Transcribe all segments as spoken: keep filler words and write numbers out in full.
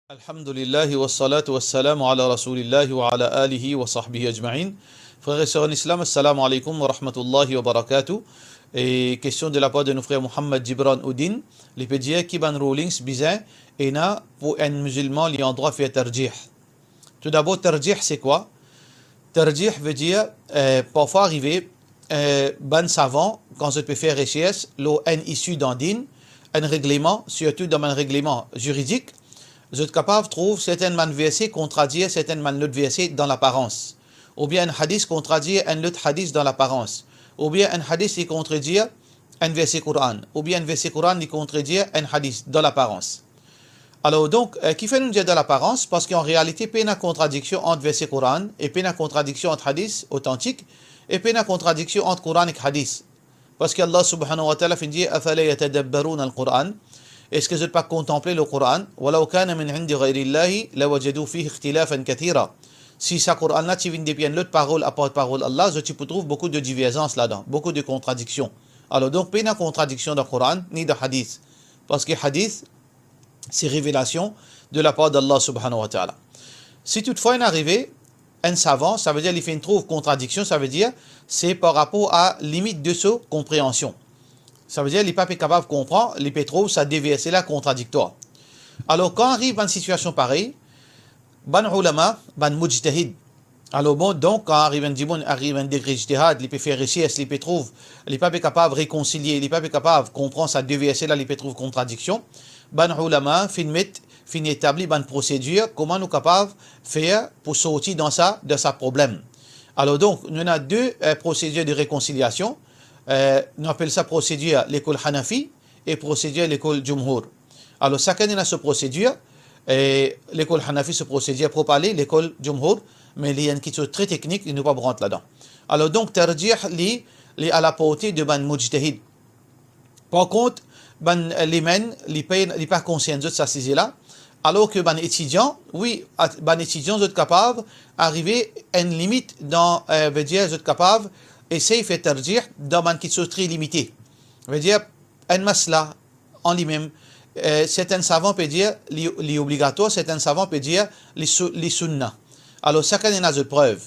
Alhamdulillah, wassalatu wassalamu ala Rasulillah wa ala alihi wa sahbihi ajma'in. Frères et sœurs en islam, assalamu alaikum wa rahmatullahi wa barakatuh. Et question de la part de nos frères Mohammad Gibran Oudin, li pe dir ki bann rulings bizin ena pou enn mizilman li andrwa fer tarjih. Tout d'abord, tarjih, c'est quoi? Tarjih veut dire, euh, parfwa arive, euh, bann savan, kan zot pe fer resers lor enn isi dan din, enn regleman, sirtou dan bann regleman ziridik, zot kapav trouv sertenn bann verse kontradir sertenn bann lot verse dan laparans, oubien enn hadis kontradir enn lot hadis dan laparans, oubien enn hadis li kontradir enn verse Koran, oubien enn verse Koran li kontradir enn hadis dan laparans. Alor donk, eh, kifer nou dir dan laparans? Parski an realite, pena kontradiksion ant verse Koran e pena kontradiksion ant hadis otantik e pena kontradiksion ant Koran ek hadis. Parski Allah subhanahu wa ta'ala finn dir, "Afala yatadabbaruna al-Qur'an?" Eski zot pa kontanple le Koran? "Walaw kana min indi ghayrillahi lawajadu fihi ikhtilafan kathira." Si sa Koran la ti vinn depi enn lot parol apar parol Allah, zot ti pou trouv boukou de diverzans ladan, boukou de kontradiksion. Alor donk, pena kontradiksion dan Koran ni dan hadis. Parski hadis, se revelasion de lapar d'Allah subhanahu wa ta'ala. Si toutfwa inn arive enn savan, savedir li finn trouv kontradiksion, savedir se par rapor a limit de so konpreansion. Savedir li pa pe kapav konpran, li pe trouv sa de verse la kontradiktwar. Alor, kan ariv bann sitiasion parey, bann oulama, bann mujtahid, alor bon, donk, kan ariv enn dimoun, ariv enn degre ijtihad, li pe fer resers, li pe trouv, li pa pe kapav rekonsilie, li pa pe kapav konpran sa de verse la, li pe trouv kontradiksion, bann oulama finn met, finn etabli bann prosedir, kouma nou kapav fer pou sorti dan sa, dan sa problem. Alor donk, nou ena de, eh, prosedir de rekonsiliasion. Eh, nou apel sa prosedir lekol Hanafi e prosedir lekol Jumhur. Alor, sakenn ena so prosedir, e lekol Hanafi so prosedir, pou pale lekol Jumhur, me li enn kiksoz tre teknik, nou pa pou rant ladan. Alor donk, tarjih li, li a la porte de bann mujtahid. Par kont, bann, eh, layman, li pa, li pa konsern zot sa size la, alor ke bann etidian, wi, at-, bann etidian, zot kapav arive enn limit dan, eh, vedir, zot kapav esey fer tarjih dan bann kiksoz tre limite. Vedir, enn masla, an limem, eh, sertenn savan pe dir li, li obligatwar, sertenn savan pe dir li sou-, li sunna. Alor, sakenn ena zot prev.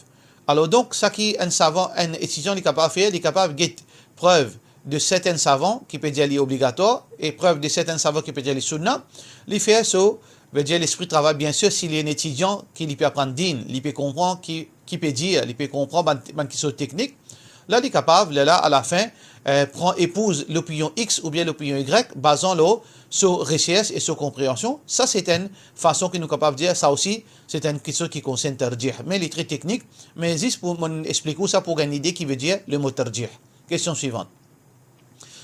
Alor donk, sa ki enn savan, enn etidian, li kapav fer, li kapav get prev de sertenn savan ki pe dir li obligatwar e prev de sertenn savan ki pe dir li sunna, li fer so, vedir lespri travay, biensir, si li enn etidian ki li pe aprann din, li pe konpran ki, ki pe dir, li pe konpran bann, bann kiksoz teknik, la li kapav, lerla, alafin, eh, pran, epouz lopinion X oubien lopinion Y, bazan lor so resers e so konpreansion. Sa se enn fason ki nou kapav dir, sa osi, se enn kiksoz ki konsern tarjih. Me li tre teknik, me zis pou mo explik ou sa pou gagn lide ki vedir lemo tarjih. Kestion swivan.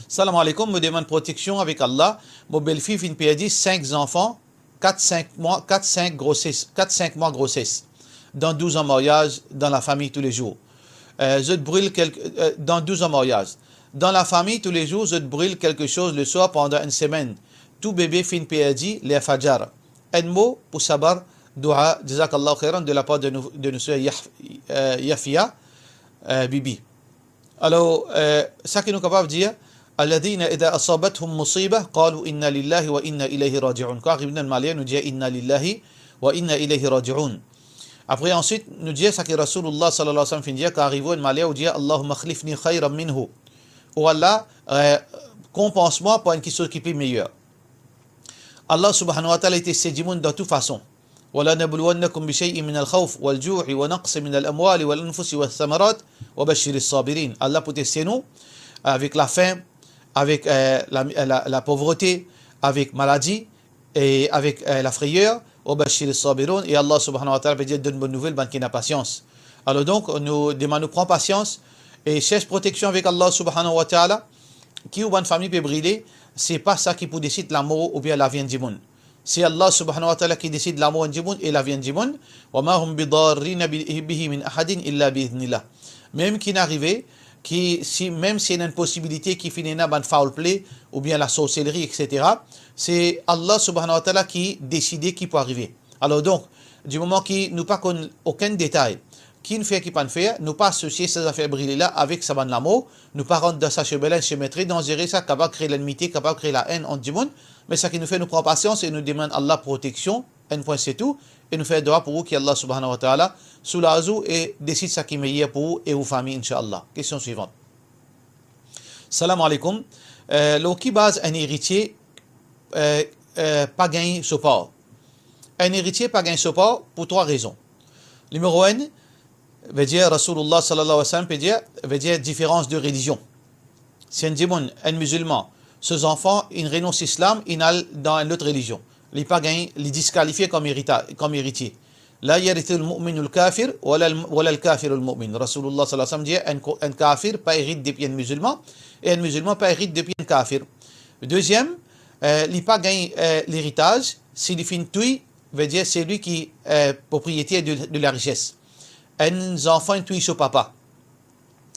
Salam aleykoum, mo demann proteksion avek Allah. Mo belfi finn perdi sink zanfan, kat, sink mwa, kat, sink groses, kat, sink mwa groses, dan douz an maryaz, dan lafami toulezour. Eh, zot bril kelke, eh, dan douz an maryaz. Dan lafami toulezour, zot bril kelke soz leswar pandan enn semenn. Tou bebe finn perdi ler fajar. Enn mo pou sabar, doua, jazakallahu khairan, de lapar de nou, de nou ser Yah-, eh, Yafia, eh, Bibi. Alor, eh, sa ki nou kapav dir, "Alladhina idha asabathum musibah, qalu inna lillahi wa inna ilayhi raji'un." Kan ariv nou enn maler, nou dir, "Inna lillahi wa inna ilayhi raji'un." Apre, answit, nou dir sa ki Rasoulullah sallallahu alayhi wa sallam finn dir, kan ariv ou enn maler, ou dir, "Allahumma akhlifni khayran minhu." O Allah, eh, konpans mwa par enn kiksoz ki pli meyer. Allah subhanahu wa ta'ala, li teste dimoun dan tou fason. "Wa lanabluwannakum bi shay'in minal khawfi wal ju'i wa naqsin minal amwali wal anfusi wath thamarat wa bashiris sabirin." Allah pou teste nou avek lafin, avek, eh, la, la, lapovrete, avek maladi e avek, eh, lafreyer. "Wa bashiris sabirin", e Allah subhanahu wa ta'ala pe dir, "Donn bonn nouvel bann ki ena pasians." Alor donk, nou demann nou pran pasians e sers proteksion avek Allah subhanahu wa ta'ala. Ki ou bann fami pe brile, se pa sa ki pou desid lamor oubien lavi enn dimoun. Se Allah subhanahu wa ta'ala ki desid lamor enn dimoun e lavi enn dimoun. "Wa ma hum bidarrina bi-, bihi min ahadin illa bi idhnillah." Mem ki inn arive, ki si, mem si ena enn posibilite ki finn ena bann foul play oubien lasorselri, et cetera, se Allah subhanahu wa ta'ala ki deside ki pou arive. Alor donk, di moman ki nou pa konn okenn detay, ki inn fer, ki pa'nn fer, nou pa asosie sa zafer brile la avek sa bann lamor, nou pa rant dan sa semin la, semin tre danzere, sa kapav kre lenmite, kapav kre laenn ant dimoun, me sa ki nou fer, nou pran pasians e nou demann Allah proteksion Enn pwin se tou, e nou fer dwa pou ou ki Allah Subhanahu wa Ta'ala soulaz ou e desid sa ki meyer pou ou e ou fami, inshallah. Kestion swivan. Salam alaikum. Eh, lor ki baz enn eritie, eh, eh, pa gagn so par? Enn eritie pa gagn so par pou trwa rezon. Nimero enn, vedir Rasoulillah sallallahu alayhi wa sallam pe dir, vedir diferans de relizion. Si enn dimoun, enn mizilman, so zanfan, inn renons islam, inn al dan enn lot relizion, li pa gagn, li diskalifie kom erita-, kom eritie. La yarithul mu'minul kafir, wala, wala al kafirul mu'min. Rasoulillah sallallahu alayhi wa sallam dir, enn ko-, enn kafir pa erit depi enn mizilman, e enn mizilman pa erit depi enn kafir. Deziem, eh, li pa gagn, eh, leritaz si li finn touy, vedir selwi ki, eh, propriyeter de, de larises. Enn zanfan inn touy so papa,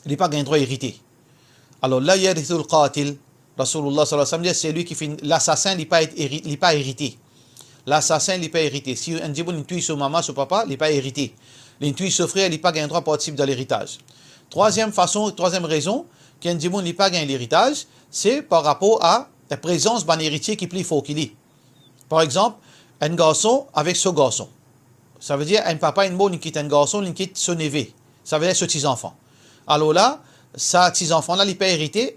li pa gagn drwa erite. Alor, la yarithul qatil, Rasoulillah sallallahu alayhi wa sallam dir, selwi ki finn, lasasin, li pa eri-, li pa erite. Lasasin, li pa erite. Si enn dimoun inn touy so mama, so papa, li pa erite. Li inn touy so frer, li pa gagn drwa partisip dan leritaz. Trwaziem fason, trwaziem rezon ki enn dimoun li pa gagn leritaz, se par rapor a prezans bann eritie ki pli for ki li. Par exanp, enn garson avek so garson. Savedir enn papa inn mor, li kit enn garson, li kit so neve. Savedir so ti zanfan. Alor la, sa ti zanfan la, li pa erite,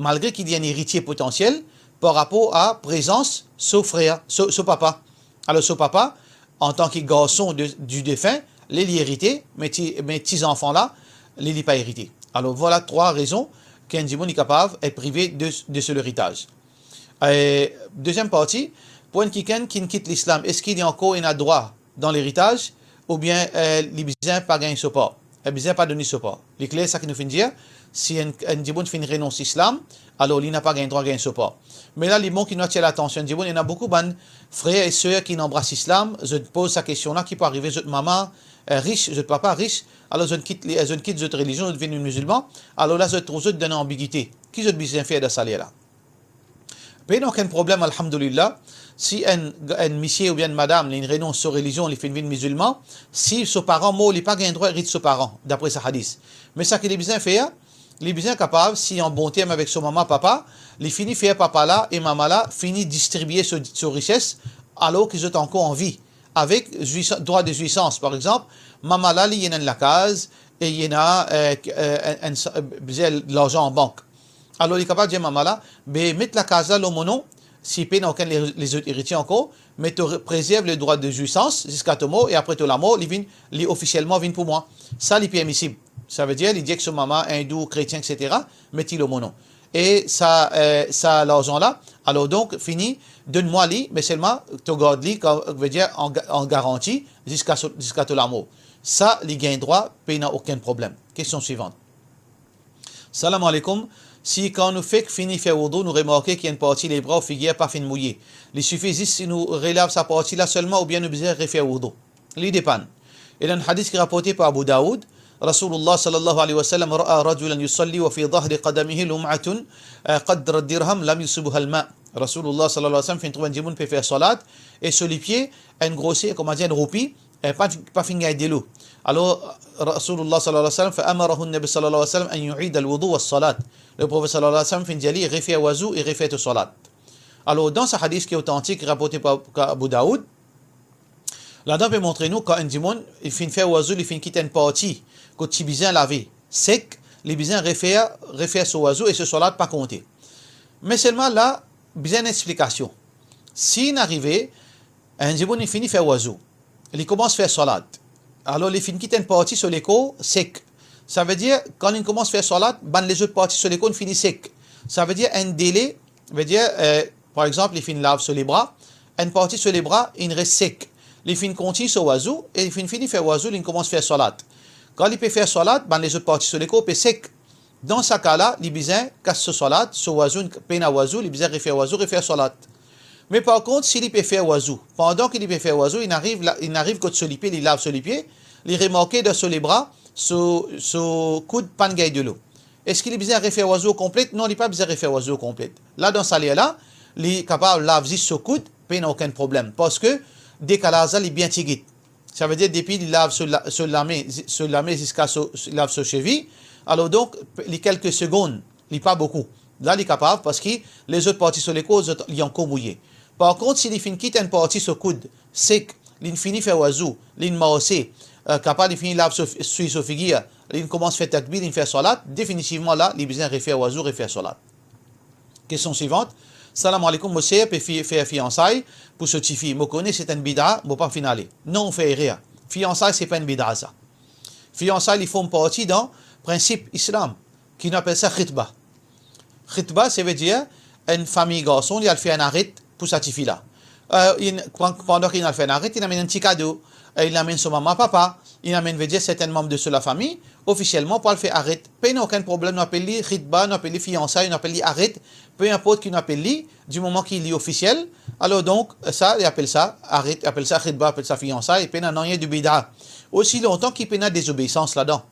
malgre ki li enn eritie potansiel, par rapor a prezans so frer, so, so papa. Alor so papa, antan ki garson de, di defin, li, li erite, me ti, me ti zanfan la, li, li pa erite. Alor, vwala trwa rezon ki enn dimoun li kapav et prive de, de so leritaz. Eh, deziem parti, pou enn kikenn ki kit lislam, eski li ankor ena drwa dan leritaz, oubien, eh, li bizin pa gagn so par, li bizin pa donn li so par? Li kler sa ki nou finn dir, si enn, enn dimoun finn renons islam, alor li napa gagn drwa gagn so par. Me la, li bon ki nou atir latansion dimoun, ena boukou bann frer e ser ki anbras islam, zot poz sa kestion la, ki pou arive zot mama, eh, ris, zot papa ris, alor zot kit li, zot kit zot relizion, zot vinn mizilman, alor la zot trouv zot dan anbigite. Ki zot bizin fer dan sa ler la? Pena okenn problem, alhamdulillah. Si enn, enn misie oubien enn madam, li renons so relizion, li finn vinn mizilman, si so paran mor, li pa gagn drwa erit so paran, dapre sa hadis. Me sa ki li bizin fer, li bizin kapav, si an bon term avek so mama, papa, li fini fer papa la e mama la fini distribie so, so rises, alor ki zot ankor an vi, avek zwisan-, drwa de zwisans. Par exanp, mama la, li ena enn lakaz, e li ena, eh, eh, enn, enn, eh, bizin larzan an bank. Alor, li kapav dir mama la, be, met lakaz la lor mo non, si pena okenn le-, lezot eritie ankor, me to re-, prezerv le drwa de zwisans ziska to mor, e apre to lamor, li vinn, li ofisielman vinn pou mwa. Sa, li permisib. Savedir, li dir ek so mama, indou, kretien, et cetera, met li lor mo non. E sa, eh, sa larzan la, alor donk, fini, donn mwa li, me selman, to gard li, kan, vedir, an ga-, an garanti, ziska so, ziska to lamor. Sa, li gagn drwa, pena okenn problem. Kestion swivan. Salam alaikum. Si kan nou fek fini fer woudou, nou remarke ki enn parti lebra ou figir pa finn mouye, li sifi zis si nou relav sa parti la selman oubien nou bizin refer woudou? Li depann. Ena enn hadis ki raporte par Abu Daoud, Rasulullah sallallahu alayhi wa sallam ra'a rajulan yusalli wa fi dhahri qadamihi lum'atun, eh, qadra dirham lam yusibha al-ma. Rasulullah sallallahu alayhi wa sallam finn trouv enn dimoun pe fer salat, e so lipie, enn groser, kouma dir, enn roupi, eh, pa, pa finn gagn delo. Alor, Rasulullah sallallahu alayhi wa sallam, fa amarahu an-Nabi sallallahu alayhi wa sallam an yu'ida al-wudu was-salat. Leprofet sallallahu alayhi wa sallam finn dir li refer wazou e refer to salat. Alor, dan sa hadis ki otantik, raporte par, par Abu Daoud, ladan pe montre nou, kan enn dimoun, li finn fer wazou, li finn kit enn parti kot ti bizin lave sek, li bizin refer, refer so wazou e so salat pa konte. Me selman la, bizin enn explikasion. Si inn arive, enn dimoun li fini fer wazou, li koumans fer salat. Alor, li finn kit enn parti so lekor sek. Savedir, kan li koumans fer salat, bann lezot parti so lekor inn fini sek. Savedir, enn dele, vedir, eh, par exanp, li finn lav so lebra, enn parti so lebra inn res sek. Li finn kontign so wazou, e li finn fini fer wazou, li koumans fer salat. Kan li pe fer salat, bann lezot parti so lekor pe sek. Dan sa ka la, li bizin kas so salat, so wazou, pena wazou, li bizin refer wazou, refer salat. Me par kont, si li pe fer wazou, pandan ki li pe fer wazou, inn ariv la, inn ariv kot so lipie, li lav so lipie, li remarke dan so lebra, so, so koud pa'nn gagn delo. Eski li bizin refer wazou konplet? Non, li pa bizin refer wazou konplet. La, dan sa ler la, li kapav lav zis so koud, pena okenn problem, parski dekalaz la, li bien tigit. Savedir, depi li lav so la-, so lame, zi-, so lame ziska so, so, lav so sevi, alor donk, pe-, li kelke segonn, li pa boukou. La, li kapav, parski lezot parti so lekor, zot, li ankor mouye. Par kont, si li finn kit enn parti so koud, sek, li'nn fini fer wazou, li'nn marse, eh, kapab li fini lav so, swiy so figir, li'nn koumans fer takbir, li'nn fer swalat, definitivman la, li bizin refer wazou, refer swalat. Kestion swivant. Salam aleikoum, mo ser pe fi-, fer fiansay pou so tifi. Mo kone se enn bida, mo pa finn ale. Non, ou fer erer. Fiansay, se pa enn bida sa. Fiansay, li form parti dan prinsip Islam, ki nou apel sa khitba. Khitba, se ve dir enn fami garson, li al fer enn aret pou sa tifi la. Eh, inn, pan-, pandan ki inn al fer enn aret, inn amenn enn ti kado, eh, inn amenn so mama, papa, inn amenn, ve dir, sertin manb de so lafami, ofisielman pou al fer aret. Pena okenn problem, nou apel li khitba, nou apel li fiansay, nou apel li aret, pe inport ki nou apel li, di moman ki li ofisiel. Alor donk, sa, li apel sa aret, apel sa khitba, apel sa fiansay, pena nanye de bida. Osi lontan ki pena dezobeisans ladan.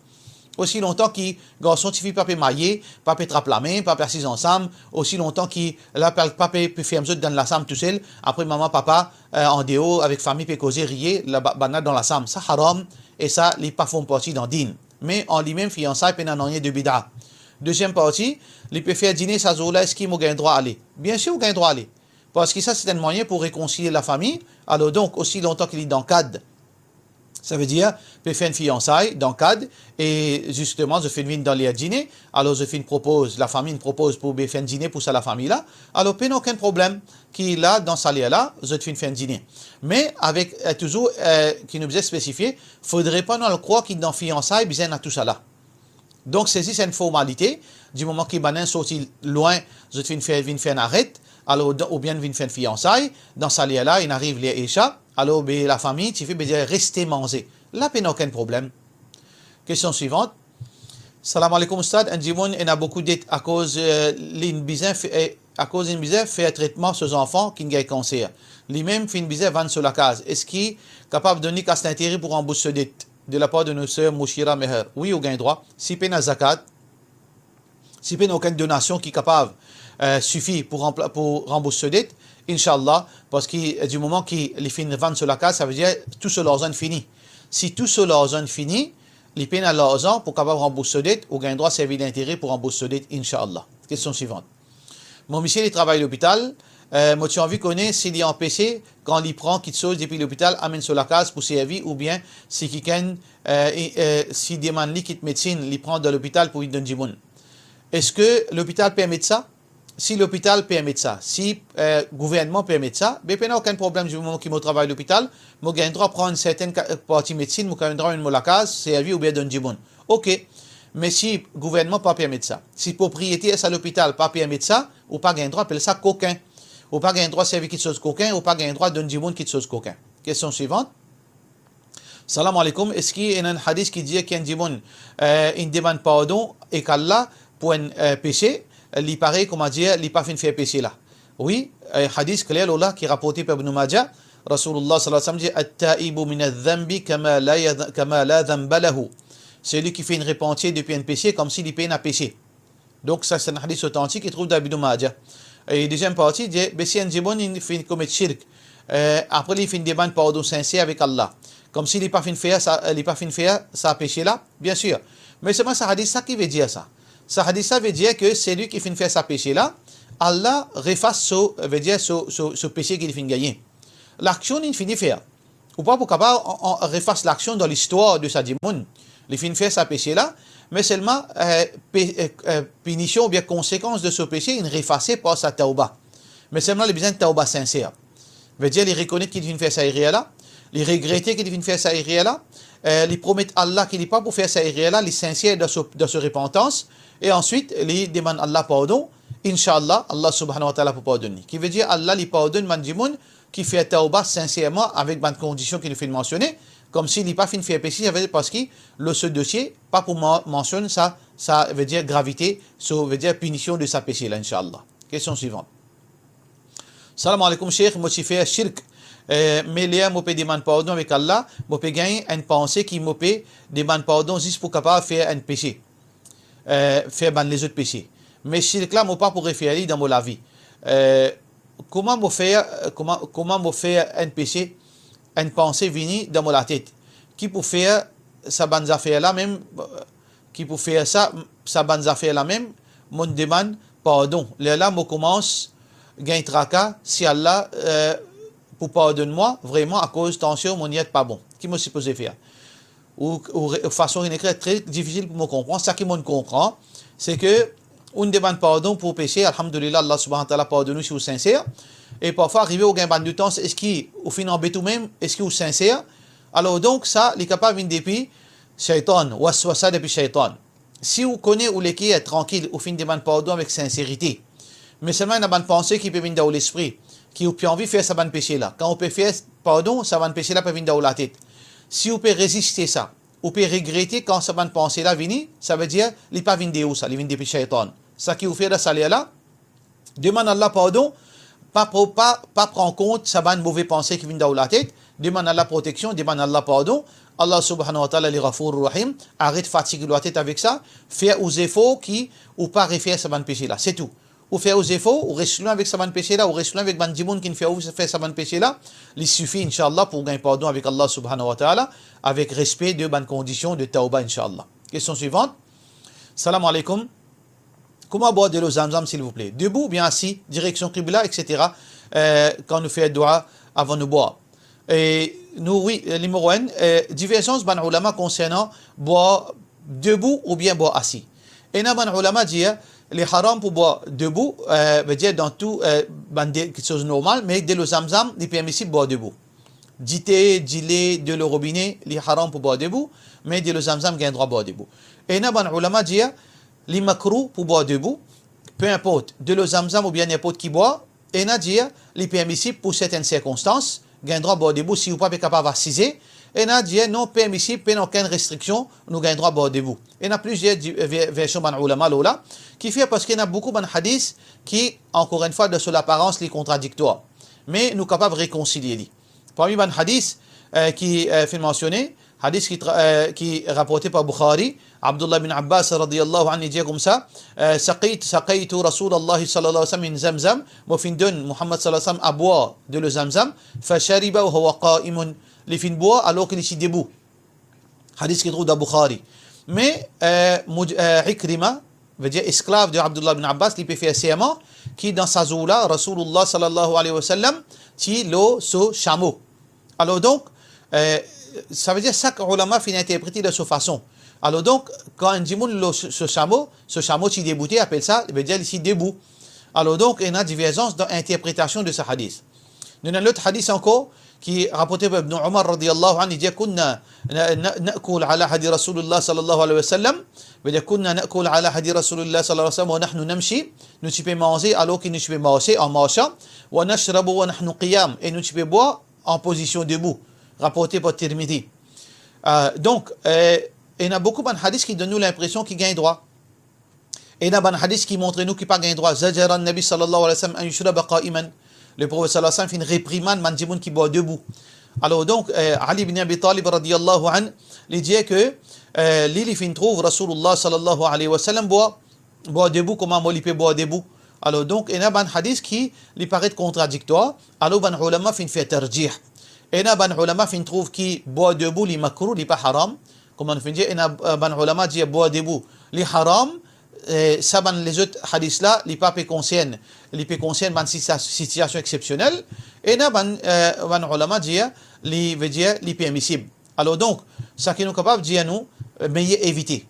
Osi lontan ki garson tifi pa pe marye, pa pe trap lame, pa pe asiz ansam, osi lontan ki la pa, pa pe, pe ferm zot dan lasam tousel, apre mama, papa, eh, andeor avek fami pe koze, riye, la, ba-, bann la dan lasam. Sa haram, e sa, li pa form parti dan din. Me an limem, fiansay pena nanye de bida. Deziem parti, li pe fer dine sa zour la, eski mo gagn drwa ale? Biensir, ou gagn drwa ale. Parski sa, se enn mwayin pou rekonsilie lafami. Alor donk, osi lontan ki li dan kad, sa ve dir, pe fer enn fiansay dan kad, e zisteman, zot finn vinn dan ler dine, alor zot finn propoz, lafami inn propoz pou be fer enn dine pou sa lafami la, alor pena okenn problem ki la, dan sa ler la, zot finn fer enn dine. Me avek, eh, touzour, eh, ki nou bizin spesifie, fodre pa nou al krwar ki dan fiansay bizin ena tousala. Donk, se zis enn formalite, di moman ki bann-la sorti lwin, zot finn fer, vinn fer enn aret, alor, dan, oubien vinn fer enn fiansay, dan sa ler la, inn ariv ler Isha, alor, be, lafami, tifi, be dir, reste manze. La, pena okenn problem. Kestion swivant. Salam aleikoum, Oustad. Enn dimoun ena boukou det akoz, eh, li'nn bizin fe-, eh, akoz li'nn bizin fer tretman so zanfan ki'nn gagn kanser. Limem finn bizin vann so lakaz. Eski kapav donn li kas lintere pou ranbours so det? De lapar de nou ser Moushira Meher. Wi, ou gagn drwa. Si pena zakat, si pena okenn donasion ki kapav, eh, sifi pou ranpla-, pou ranbours so det, inshallah, parski, eh, di moman ki li finn vann so lakaz, sa ve dir tou so larzan fini. Si tou so larzan fini, li pena larzan pou kapav ranbours so det, ou gagn drwa servi lintere pou ranbours so det, inshallah. Kestion swivant. Mo misie, li travay lopital, eh, mo ti anvi kone si li anpese kan li pran kiksoz depi lopital, amenn so lakaz pou servi, oubien si kikenn, eh, e, eh, si demann li kit medsinn, li pran dan lopital pou li donn dimoun. Eski lopital permet sa? Si lopital permet sa, si, eh, gouvernman permet sa, be pena okenn problem, di moman ki mo travay lopital, mo gagn drwa pran enn sertenn ka-, parti medsinn, mo gagn drwa amenn mo lakaz, servi oubien donn dimoun. Ok. Me si gouvernman pa permet sa, si propriyeter sa lopital pa permet sa, ou pa gagn drwa apel sa kokin. Ou pa gagn drwa servi kiksoz kokin, ou pa gagn drwa donn dimoun kiksoz kokin. Kestion swivant. Salam aleikoum, eski ena enn hadis ki dir ki enn dimoun, eh, inn demann pardon ek Allah pou enn, eh, pese, li parey, koumadir, li pa finn fer pese la? Wi, eh, hadis kler lor la ki raporte par Ibn Majah, Rasoulullah sallallahu alayhi wa sallam dir, "At-taibu min adh-dhanbi kama la yadh-, kama la dhanba lahu." Seli ki finn repanti depi enn pese, koumsi li pena pese. Donk, sa, se enn hadis otantik ki trouv dan Ibn Majah. E deziem parti, dir, be si enn dimoun inn finn komet shirk, eh, apre li finn demann pardon sinser avek Allah, koumsi li pa finn fer sa, li pa finn fer sa pese la, biensir. Me selman sa hadis sa ki ve dir sa? Sa hadis sa ve dir ki seli ki finn fer sa pese la, Allah refas so, ve dir so, so, so pese ki li finn gagne. Laksion li fini fer. Ou pa pou kapav an, an, refas laksion dan listwar de sa dimoun. Li finn fer sa pese la, me selman, eh, pe-, eh, eh, pinision oubien konsekans de so pese, inn efase par sa tawba. Me selman li bizin tawba sinser. Ve dir li rekonet ki li finn fer sa erer la, li regrete ki li finn fer sa erer la, eh, li promet Allah ki li pa pou fer sa erer la, li sinser dan so, dan so repantans, e answit li demann Allah pardon, inshallah, Allah subhanahu wa ta'ala pou pardonn li. Ki ve dir Allah li pardonn bann dimoun ki fer tawba sinserman avek bann kondision ki nou finn mansione, koumsi li pa finn fer pese, sa ve dir parski lor so dosie pa pou man-, mansionn sa, sa ve dir gravite, so ve dir pinision de sa pese la, inshallah. Kestion swivant. Salam aleikoum, Sheikh, mo ti fer shirk, eh, me ler mo pe demann pardon avek Allah, mo pe gagn enn panse ki mo pe demann pardon zis pou kapav fer enn pese, eh, fer bann lezot pese. Me shirk la, mo pa pou refer li dan mo lavi. Eh, kouma mo fer, kouma, kouma mo fer enn pese, enn panse vini dan mo latet, ki pou fer sa bann zafer la mem, ki pou fer sa, sa bann zafer la mem, mo demann pardon. Lerla mo koumans gagn traka si Allah, eh, pou pardonn mwa, vreman, akoz tansion mo niyet pa bon. Ki mo sipoze fer? Ou, ou re-, fason inn ekrir tre difisil pou mo konpran. Sa ki mo konpran, se ke ou'nn demann pardon pou pese, alhamdulillah, Allah subhanahu wa taala pardonn ou si ou sinser. E parfwa arive ou gagn bann dout, eski ou finn anbet ou mem, eski ou sinser? Alor donk sa, li kapav vinn depi shaytan, waswasa depi shaytan. Si ou kone ou leker trankil, ou finn demann pardon avek sinserite, me selman ena bann panse ki pe vinn dan ou lespri, ki ou pe anvi fer sa bann pese la. Kan ou pe fer pardon, sa bann pese la pe vinn dan ou latet. Si ou pe reziste sa, ou pe regrete kan sa bann panse la vini, savedir li pa vinn de ou sa, li vinn depi shaytan. Sa ki ou fer dan sa ler la, demann Allah pardon, pa pro-, pa, pa pran kont sa bann move panse ki vinn dan ou latet, demann Allah proteksion, demann Allah pardon. Allah subhanahu wa taala li Ghafour Rahim, aret fatig ou latet avek sa, fer ou zefor ki ou pa refer sa bann pese la, se tou. Ou fer ou zefor, ou res lwin avek sa bann pese la, ou res lwin avek bann dimoun ki finn fer ou fer sa bann pese la, li sifi, inshallah, pou gagn pardon avek Allah subhanahu wa taala, avek respe de bann kondision de tawba, inshallah. Kestion swivant. Salam alaikum. Kouma bwar delo Zamzam, silvouple? Debout oubien asi, direksion kibla, et cetera, eh, kan nou fer dwa avan nou bwar? E nou, wi, eh, nimero enn, eh, diverzans bann oulama konsernan bwar debout oubien bwar asi. Ena bann oulama dir, li haram pou bwar debout, eh, vedir dan tou, eh, bann de, kiksoz normal, me delo Zamzam, li permisib bwar debout. Dite, dile, delo robine, li haram pou bwar debout, me delo Zamzam gagn drwa bwar debout. Ena bann oulama dir, li makrouh pou bwar debout, pe inport, delo Zamzam oubien ninport ki bwar. Ena dir, li permisib pou sertenn sirkonstans, gagn drwa bwar debout si ou pa pe kapav asize. Ena dir, non permisib, pena okenn restriksion, nou gagn drwa bwar debout. Ena plizier di-, ver-, version bann oulama lor la, ki fer parski ena boukou bann hadis ki, ankor enn fwa, dan so laparans, li kontradiktwar. Me nou kapav rekonsilie li. Parmi bann hadis, eh, ki, eh, finn mansione, hadis ki tra-, eh, ki raporte par Bukhari, Abdullah bin Abbas radiyallahu anhu dir koumsa, eh, "Saqayt-, saqaytu Rasulallah sallallahu alayhi wa sallam min Zamzam", mo finn donn Muhammad sallallahu alayhi wa sallam a bwar delo Zamzam, "fashariba wa huwa qa'imun", li finn bwar alor ki li ti debout. Hadis ki trouv dan Bukhari. Me, eh, Muj-, eh, Ikrima, vedir esklav de Abdullah bin Abbas, li pe fer serman ki dan sa zour la, Rasoulullah sallallahu alayhi wa sallam ti lor so samo. Alor donk, eh, savedir sak oulama finn interprete dan so fason. Alor donk, kan enn dimoun lor so, so samo, so samo ti deboute, apel sa, vedir li ti debout. Alor donk, ena diverzans dan interpretasion de sa hadis. Nou ena lot hadis ankor ki raporte par Ibn Umar radiyallahu anhu, li dir, "Kunna na-, na-, na'kul ala ahdi Rasulillah sallallahu alayhi wa sallam." Vedir, "Kunna na'kul ala ahdi Rasulillah sallallahu alayhi wa sallam wa nahnu namshi." Nou ti pe manze alor ki nou ti pe marse, an marsan. "Wa nashrabu wa nahnu qiyam." E nou ti pe bwar an pozision debout. Raporte par Tirmidhi. Euh, donk, euh, ena boukou bann hadis ki donn nou linpresion ki gagn drwa. Ena bann hadis ki montre nou ki pa gagn drwa. "Zajara Nabi sallallahu alayhi wa sallam an yushraba qa'iman." Le Profet sallallahu alayhi wa sallam finn reprimann bann dimoun ki bwar debout. Alor donk, eh, Ali bin Abi Talib radiyallahu anhu, li dir ke, eh, li, li finn trouv Rasoulullah sallallahu alayhi wa sallam bwar, bwar debout kouma mo li pe bwar debout. Alor donk, ena bann hadis ki li paret kontradiktwar, alor bann oulama finn fer tarjih. Ena bann oulama finn trouv ki bwar debout li makrouh, li pa haram, kouma nou finn dir, ena, eh, bann oulama dir bwar debout li haram, eh, sa bann lezot hadis la, li pa pe konsern, li pe konsern bann sita-, sitiasion exsepsionel. Ena bann, eh, bann oulama dir, li, vedir, li permisib. Alor donk, sa ki nou kapav dir nou, eh, meyer evite.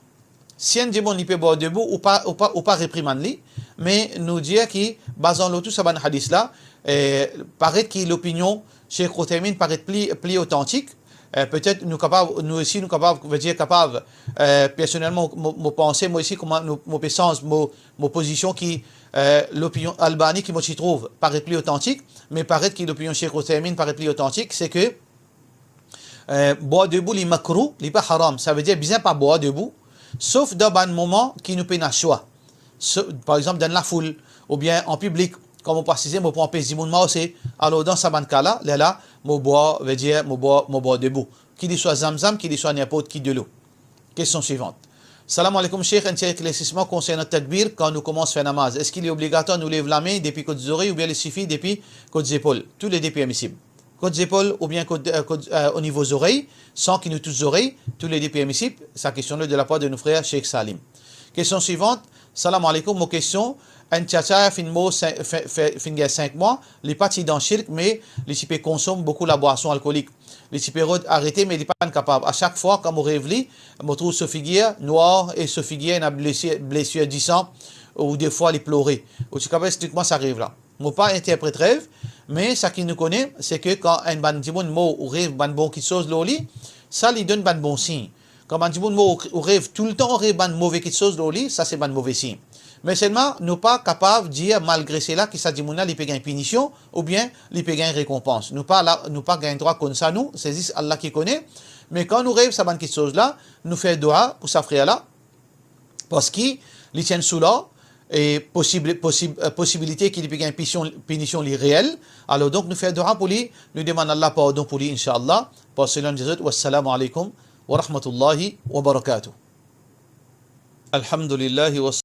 Si enn dimoun li pe bwar debout, ou pa, ou pa, ou pa reprimann li, me nou dir ki, bazan lor tou sa bann hadis la, eh, paret ki lopinion Sheikh Uthaymin paret pli, pli otantik. Eh, petet nou kapav, nou osi nou kapav, vedir kapav, eh, personelman, mo, mo panse, mo osi kouma nou, mo pe sanz mo, mo pozision ki, eh, lopinion Albani ki mo ti trouv paret pli otantik, me paret ki lopinion Sheikh Uthaymin paret pli otantik, se ke, eh, bwar debout li makrouh, li pa haram. Savedir bizin pa bwar debout, sof dan bann moman ki nou pena swa. So, par exanp, dan lafoul, oubien an piblik, kan mo pe asize, mo pou anpes dimoun marse. Alor, dan sa bann ka la, lerla, mo bwar, vedir, mo bwar, mo bwar debout. Ki li swa Zamzam, ki li swa ninport ki delo. Kestion swivant. Salam aleykoum, Sheikh, enn ti eklersisman konsernan takbir kan nou koumans fer namaz. Eski li obligatwar nou lev lame depi kot zorey oubien li sifi depi kot zepol? Toulede permisib. Kot zepol oubien kot, eh, kot, eh, o nivo zorey, san ki nou tous zorey, toulede permisib. Sa kestion la de lapar de nou frer Sheikh Salim. Kestion swivant. Salam aleykoum, mo kestion, Enn tiatya finn mor, fin, fin, fin gagn sink mwa, li pa ti dan shirk, me li ti pe konsom boukou labwason alkolik. Li ti pe rod arete, me li pa'nn kapav. A sak fwa, kan mo rev li, mo trouv so figir nwar e so figir ena blesir, blesir disan, ou defwa li plore. Ou ti kapav explik mwa sa rev la? Mo pa interpret rev, me seki nou kone, se ke kan enn bann dimoun mor, ou rev bann bon kiksoz lor li, sa li donn bann bon sign. Kan bann dimoun mor, ou rev toultan, ou rev bann move kiksoz lor li, sa se bann move sign. Me selman, nou pa kapav dir malgre sela ki sa dimoun la, li pe gagn pinision oubien li pe gagn rekonpans. Nou pa la, nou pa gagn drwa konn sa nou, se zis Allah ki kone. Me kan nou rev sa bann kiksoz la, nou fer doua pou sa frer la, parski li ti enn soular, e posib, posib, eh, posibilite ki li pe gagn pinision, pinision li reel. Alor donk nou fer doua pou li, nou demann Allah pardon pou li, inshallah. Par selon lezot, wassalamu alaikum wa rahmatullahi wa barakatuh. Alhamdulillah wa